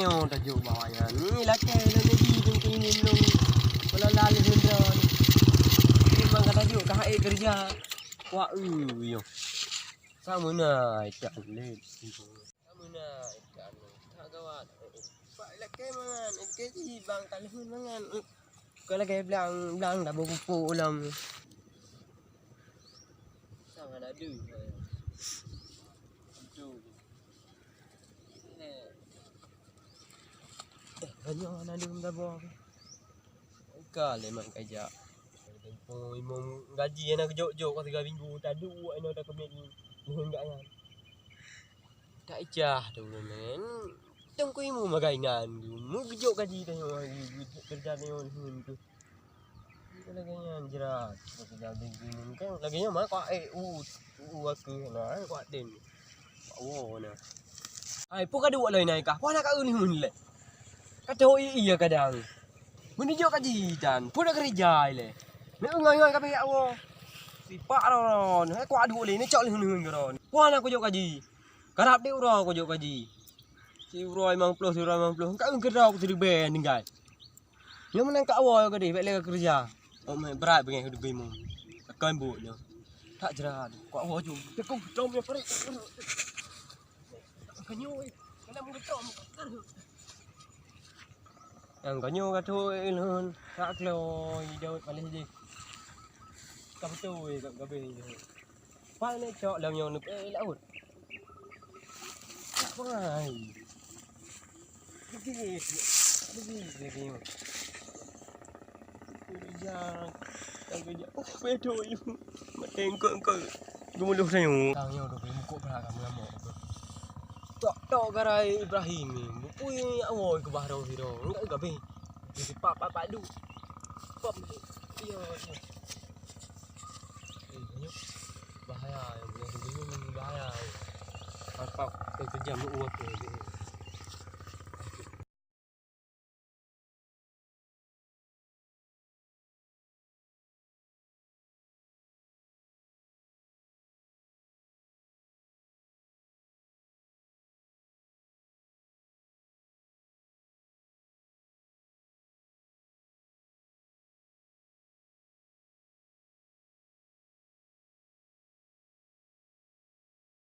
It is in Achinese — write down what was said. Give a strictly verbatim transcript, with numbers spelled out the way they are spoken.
Nyoe tajok bak awak nyan. Ni lakèe lôn nyoe di Teungku Imum lôn. Peulala lôn droe ni. Memang ka tajok ka hai keureuja. Wah, eu, yo. Sama na ikan lé. Sama na ikan. Tak gawat. Pak lakèe mangan, lakèe ji bang ka lheueh mangan. Ka lagèe blang, blang dah beu pupuk lom. Sama na deuh. Itu. Eh. Eh, banyak na deuh dah bang. Ka lé mak kajak. Tempo imum gaji na geujok-jok ka tiga minggu, taduek inoe takeumit lheueh gak nyan. Tak ijah tu, men. Teungku Imum magai ngan tu. Meugeujok gaji tanyoe, keureuja tanyoe lheueh tu. Lagèe nyan jrat. Keureuja Teungku Imum kan lagèe nyan mah kuat, eh, u, u, u, aku na, kuat den. Kuat woe na. Hai, peue ka duek lom inan kah? Peue na ka eu lheueh lé? Ka tho ie-ie kadang. Meunijok gaji tan, peue na keureuja ilèe? Meu ngon-ngon ka pihak woe. Sipak ron, hai kuat duek lé, neucok lheueh-lheueh ron. Peue na kujok gaji? Karab di uroe kujok gaji. Si uroe limong ploh, si uroe limong ploh. Ka eu keudroe ku siribèe tinggai. Nyoe meunan ka woe ka deh, bèk lé ka keureuja. Oh, meh brat beungèh keu debui mu. Tekan buet nyoe. Tak jrat. Kuat woe jom. Tekong geutrom nyoe parit. Keunyoe, dalam geutrom. Nyang ka nyoe ka tho lôn, ka kloi Daud paléh jih. Ka beutôi ka gabe jih. Pat lé cok lam nyoe neupeuék laôt. Tak bangai. Beugét, beugét lagèe nyoe. Keureuja, keureuja. Oh, beutôi. Maté engkot-engkot. Geumuloh tanyoe. Tang nyoe tu, mukok pula ka meulamok tu. Tok-tok garai Ibrahim ni. Bukui awoi keubah rong sidroe. Enggak gabe. Di pat-pat pat du. Pop. Iya, iya. Eh, nyoe bahaya, yang punya sembunyi ni bahaya. Pop, pop. Eh, kejam lu uap tu.